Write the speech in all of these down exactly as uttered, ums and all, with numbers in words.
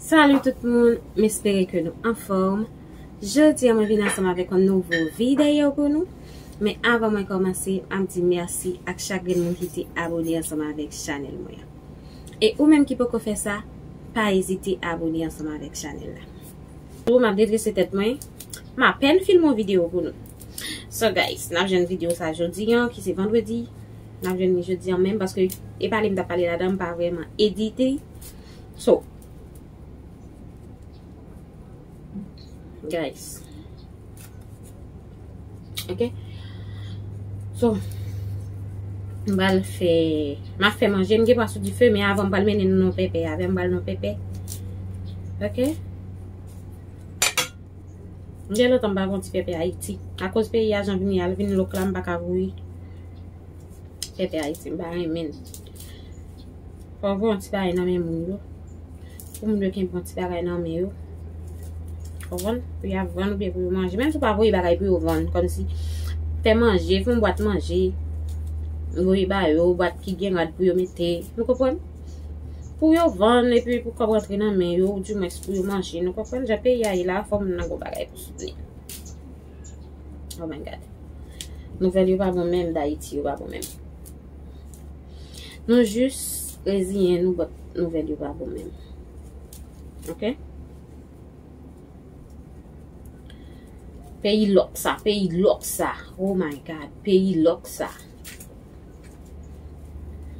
Salut tout moun, m espere ke nou anfòm. Jodi a mwen vin ansanm avèk yon nouvo videyo pou nou. Men avan mwen kòmanse, m ap di mèsi ak chak grenn moun ki te abone ansanm avèk chanèl mwen an. E ou menm ki poko fè sa, pa ezite abone ansanm avèk chanèl la. Tou, m ap dedrese tèt mwen. M apèn filme yon videyo pou nou. So guys, n ap jwenn videyo sa jodi an, ki se vandredi. N ap jwenn li jodi an menm, paske e pale m t ap pale ladan, m pa vrèman edite. So, guys. Ok? So, m pral fè, m ap fè manje, m gen pwa sou dife, men avan m pral mennen nou nan pèpè, avè m pral nan pèpè. Ok? M gen lontan m pa gon ti pèpè Ayiti. Akoz peyi a jan vini, al vin lòk la, m pa ka voye. Pèpè Ayiti, m pa renmen l. Fò w voye yon ti bagay nan men moun yo. Pou moun yo kenbe yon ti bagay nan men yo. Konprann? Pou y ap vann oubyen pou yo manje. Menm si w pa voye bagay pou yo vann, kòmsi fè manje, fè yon bwat manje. Voye ba yo, bwat ki gen rad pou yo mete. Nou konprann? Pou yo vann, epi pou kòb rantre nan men yo, oudimwens pou yo manje. Nou konprann? Jan peyi a ye la, fò moun nan gon bagay pou soutni. Oh my God. Nouvèl yo pa bon menm, Dayiti yo pa bon menm. Nou jis reziyen nou, but nouvèl yo pa bon menm. Ok? Peyi lòk sa, peyi lòk sa. Oh my God, peyi lòk sa.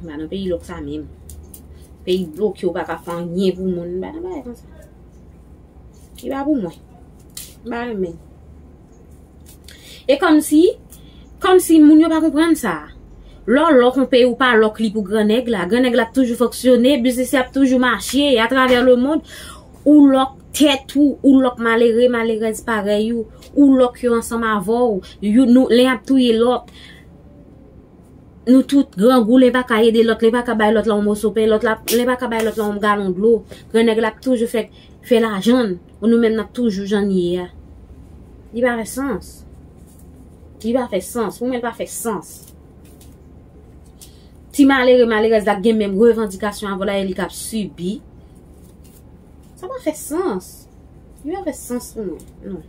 M pa nan peyi lòk sa menm. Peyi bloke, ou pa ka fè anyen pou moun. M pa nan bagay konsa. Li pa pou mwen. M pa renmen. E kòmsi, kòmsi moun yo pa konprann sa. Lè w lòk yon peyi, ou pa lòk li pou grannèg la. Grannèg la ap toujou fonksyone, biznis li ap toujou mache atravè lemonn. Ou lòk tèt ou, ou lòk malere, malerèz parèy ou, ou lòk yo ansanm avè w, yo, nou, len ap touye lòt. Nou tout grangou, len pa ka ede lòt, len pa ka bay lòt la yon moso pen, lòt la, len pa ka bay lòt la yon galon dlo. Grannèg la ap toujou fè, fè lajan l, nou menm n ap toujou jan n ye a. Li pa fè sans. Li pa fè sans. Pou mwen, li pa fè sans. Ti malere, malerèz la gen menm revandikasyon avè w la, e li k ap sibi. Sa pa fè sans. Li pa fè sans pou mwen. Non.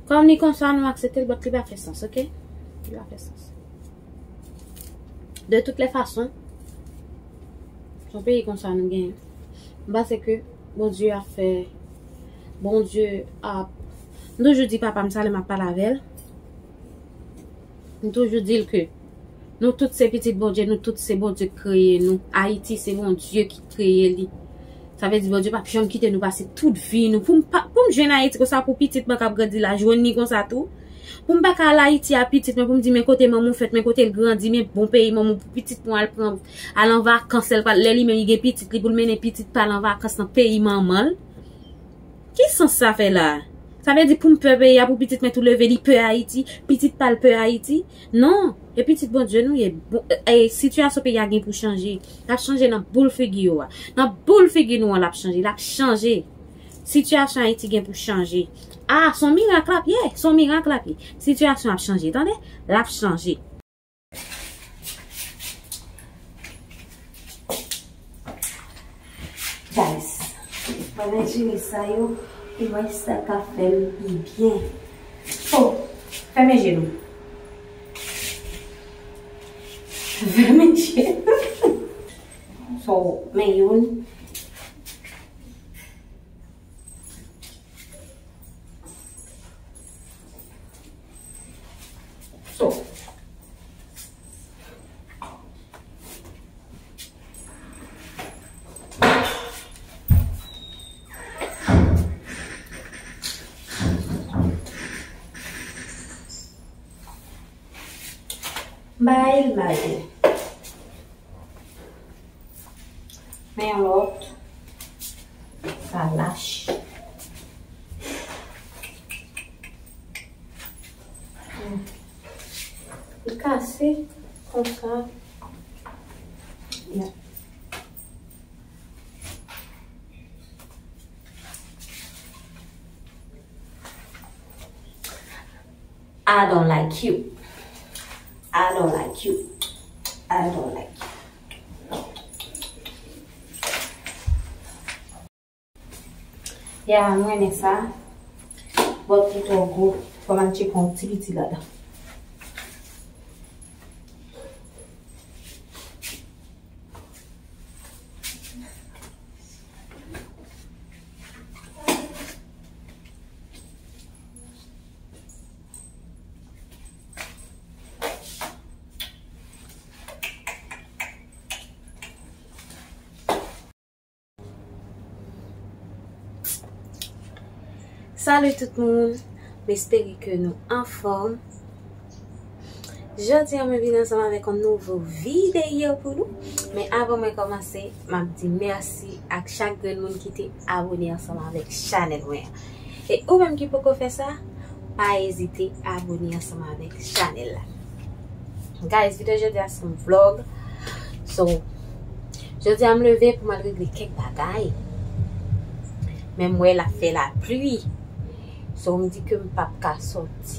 Kòm li konsa, nou aksepte l, but li pa fè sans, ok? Li pa fè sans. De toutes les façons, se yon peyi konsa nou genyen. M panse ke Bondye ap fè, Bondye ap, m toujou di papa m sa lè m ap pale avè l. M toujou di l ke nou tout se pitit Bondye, nou tout se Bondye k kreye nou. Ayiti se Bondye ki kreye li. Sa vle di Bondye p ap janm kite nou pase tout vi nou. Pou m pa, pou m jwenn Ayiti konsa, pou pitit mwen k ap grandi la, jwenn li konsa tou. Pou m pa ka al Ayiti a pitit mwen, pou m di, men kote manman w fèt, men kote l grandi, men bon peyi manman w, pou pitit mwen al pran, al an vakans, lè l pral, lè li menm li gen pitit li, pou l mennen pitit pa l an vakans nan peyi manman l. Ki sans sa fè la? Sa vle di pou m pè peyi a, pou pitit mwen tou leve, li pè Ayiti, pitit pa l pè Ayiti? Non, e pitit Bondye nou ye. Bon, e, e, sitiyasyon peyi a gen pou chanje. L ap chanje nan boul figi yo a. Nan boul figi nou an, l ap chanje. L ap chanje. Sitiyasyon Ayiti gen pou chanje. Ah, se yon mirak l ap ye. Se yon mirak l ap ye. Sitiyasyon ap chanje, tande? L ap chanje. Guys, mwen mezire sa yo, pou mwen sa ka fè l pi byen. Oh, fèmen je nou. Fèmen je nou. So, men youn. So, bay l, bay l. Men yon lòt. Sa lach. Li kase konsa. Yeah. I don't like you. I don't like you. I don't like you. Ya, m renmen sa. Bòt li twò gwo. Fò m al tcheke yon ti piti ladan. Salut tout moun, m espere ke nou anfòm. Jodi a mwen vin ansanm avèk yon nouvo videyo pou nou. Men avan mwen kòmanse, m ap di mèsi ak chak grenn moun ki te abone ansanm avèk chanèl mwen an. E ou menm ki poko fè sa, pa ezite abone ansanm avèk chanèl la. Guys, videyo jodi a se yon vlog. So, jodi a m leve pou m al regle kèk bagay. Men m wè l ap fè lapli. So, m di ke m p ap ka sòti.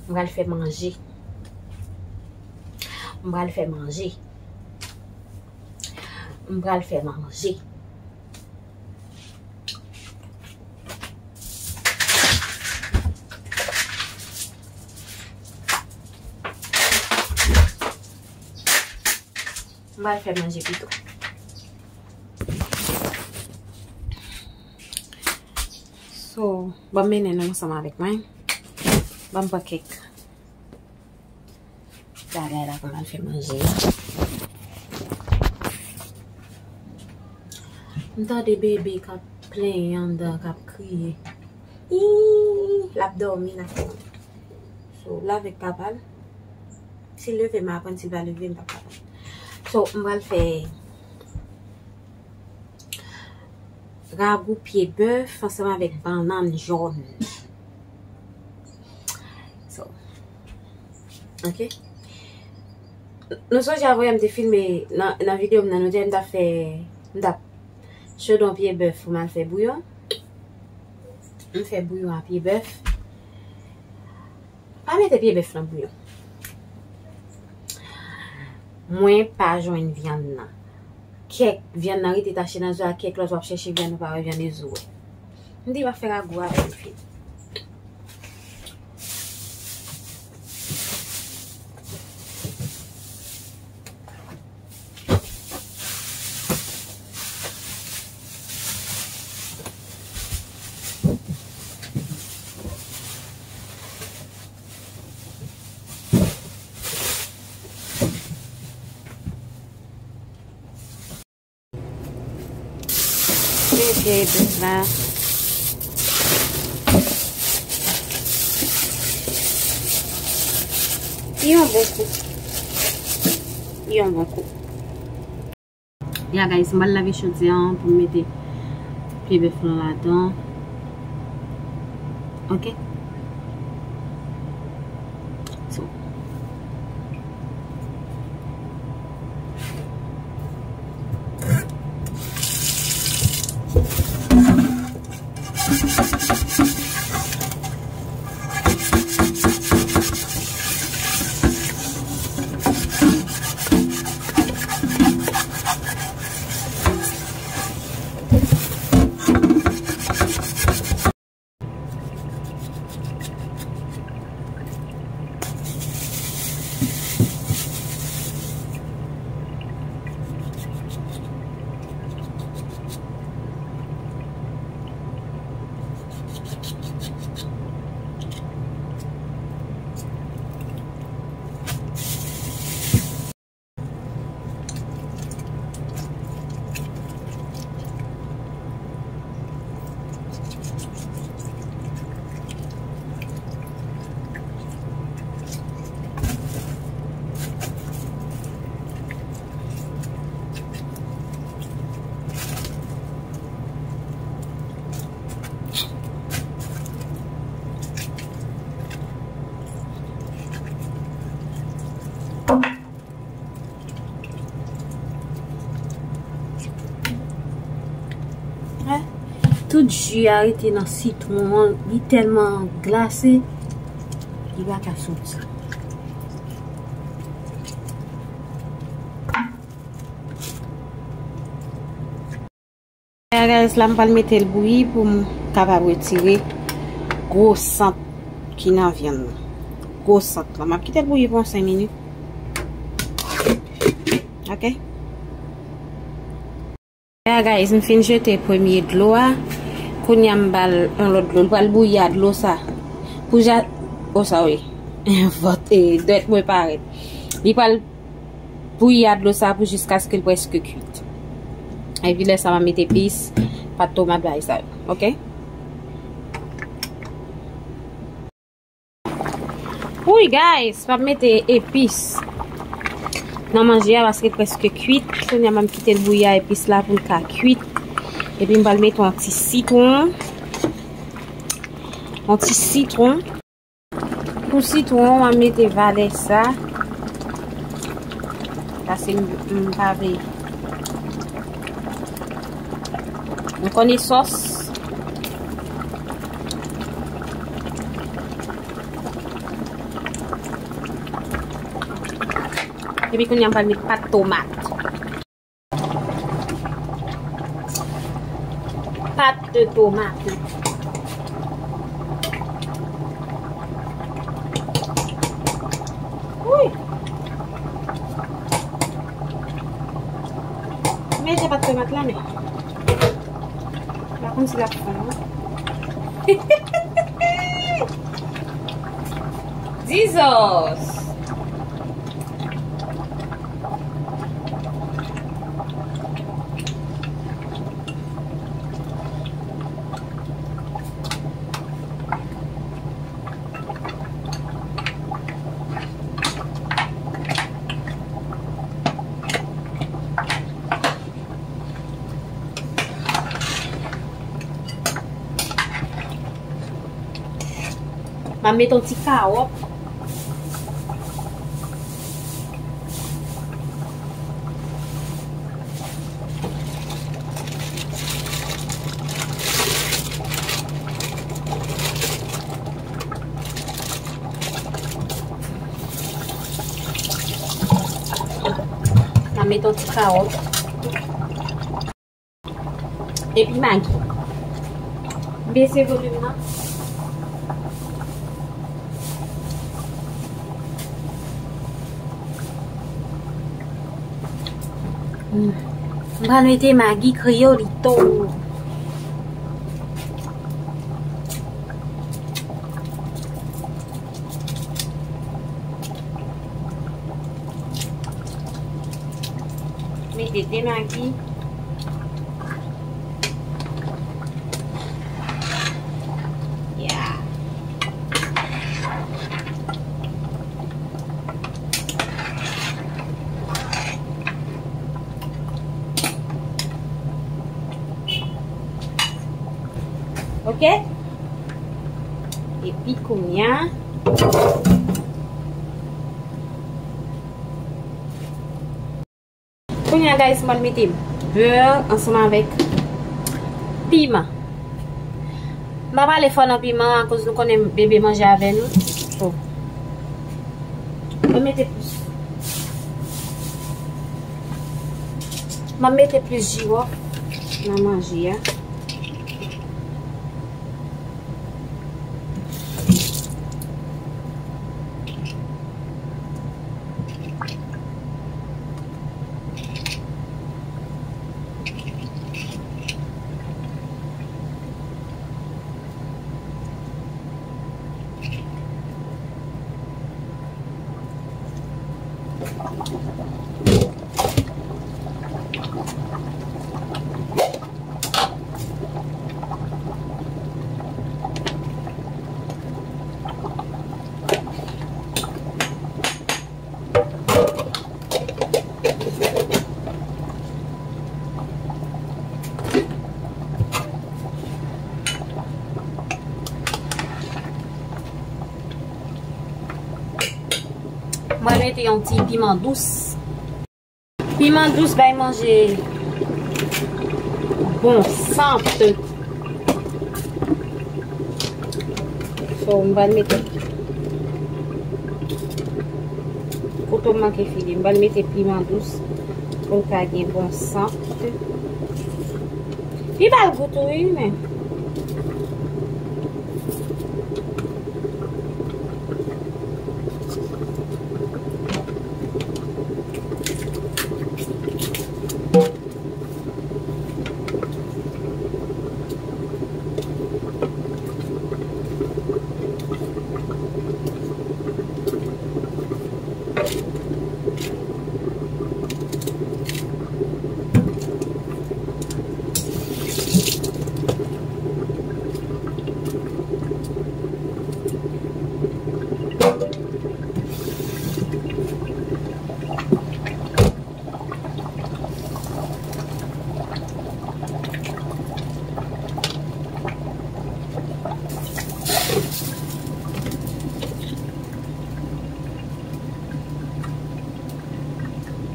M pral fè manje. M pral fè manje. M pral fè manje. M pral fè manje pito. So, ban m mennen nou ansanm avèk mwen. Ban m pran kèk bagay la pou m al fè manje. M tande bebe k ap plenyen anndan, k ap kriye. Ii, l ap dòmi la. So, l avèk papa l. Si l leve, m a aprann, si l pa leve, m p ap aprann. So, m pral fè ragou pye bèf ansanm avèk bannann jòn. So, ok. Nou sonje avanyè m te filme nan, nan videyo m nan, nou te wè m t ap fè, m t ap chodon pye bèf pou m al fè bouyon. M fè bouyon a pye bèf. Pa mete pye bèf nan bouyon. Mwen pa jwenn vyann nan. Kèk vyann nan rete tache nan zo a, kèk lòt w ap chèche vyann ou pa wè vyann e zo w wè. M di m ap fè ragou a pou l fini. Mete bèf la. Yon bon kou. Yon bon kou. Ya, guys, m pral lave chodyè an pou m mete pye bèf lan ladan. Ok? So. Wè, tout ji a rete nan sitwon an, li tèlman glase, li pa ka soti. Guys, la m pral mete l bouyi pou m kapab retire gwo sant ki nan vyann nan. Gwo sant lan. M ap kite l bouyi pou yon senk minit. Ok. Ya, guys, m fin jete premye dlo a. Kounye a m ba l yon lòt dlo. L pral bouyi a dlo sa. Pou ja, o sa wi. Vòt, e, dwèt mwen parèt. Li pral bouyi a dlo sa pou jiskaske l prèske kwit. Epi lè sa m a met epis, pat tomat, bagay sa yo. Ok? Wi, guys, m ap mete epis nan manje a paske l prèske kwit. Kounye a m ap kite l bouyi a epis la pou l ka kwit. Epi m pral mete yon ti sitwon. Yon ti sitwon. Pou sitwon, m ap mete valè sa. Paske m, m pa vle. M konnen sòs. Epi kounye a m pral met pat tomat. Pat de tomat. Wi. Mete pat tomat la, men. La, kòmsi l ap fon, wi. Jesus! M a met yon ti kawòt. M a met yon ti kawòt. Epi Magi. Bese volim nan. Hmm. M pral mete Magi kreyolito. Mete de Magi. Yeah. Ok? Epi kounye a, kounye a, guys, mwen mete bè ansanm avèk piman. M pa pale fò nan piman akoz nou konnen bebe manje avè nou. So, mwen mete plis. Mwen mete plis jiwòf nan manje a. Mwen mete yon ti piman dous. Piman dous bay manje bon sant. So, m pral mete, kouto m manke file, m pral mete piman dous pou l ka gen bon sant. Li ba l gou tou wi, men.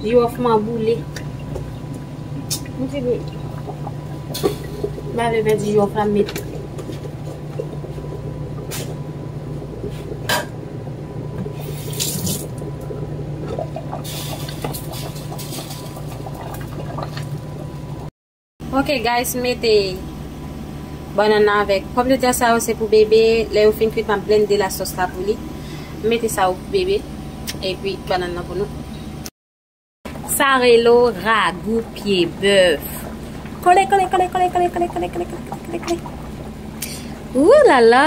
Jiwòf m an boule. M di, m pa vle pèdi jiwòf la, m met. Ok, guys, m mete bannann nan avèk pòmdetè. Sa yo se pou bebe. Lè yo fin kwit, m ap blende lasòs la pou li. M mete sa yo pou bebe. Epi bannann nan pou nou. Sa rele ragou pye bèf. Kole, kole, kole, kole. Ooh la la.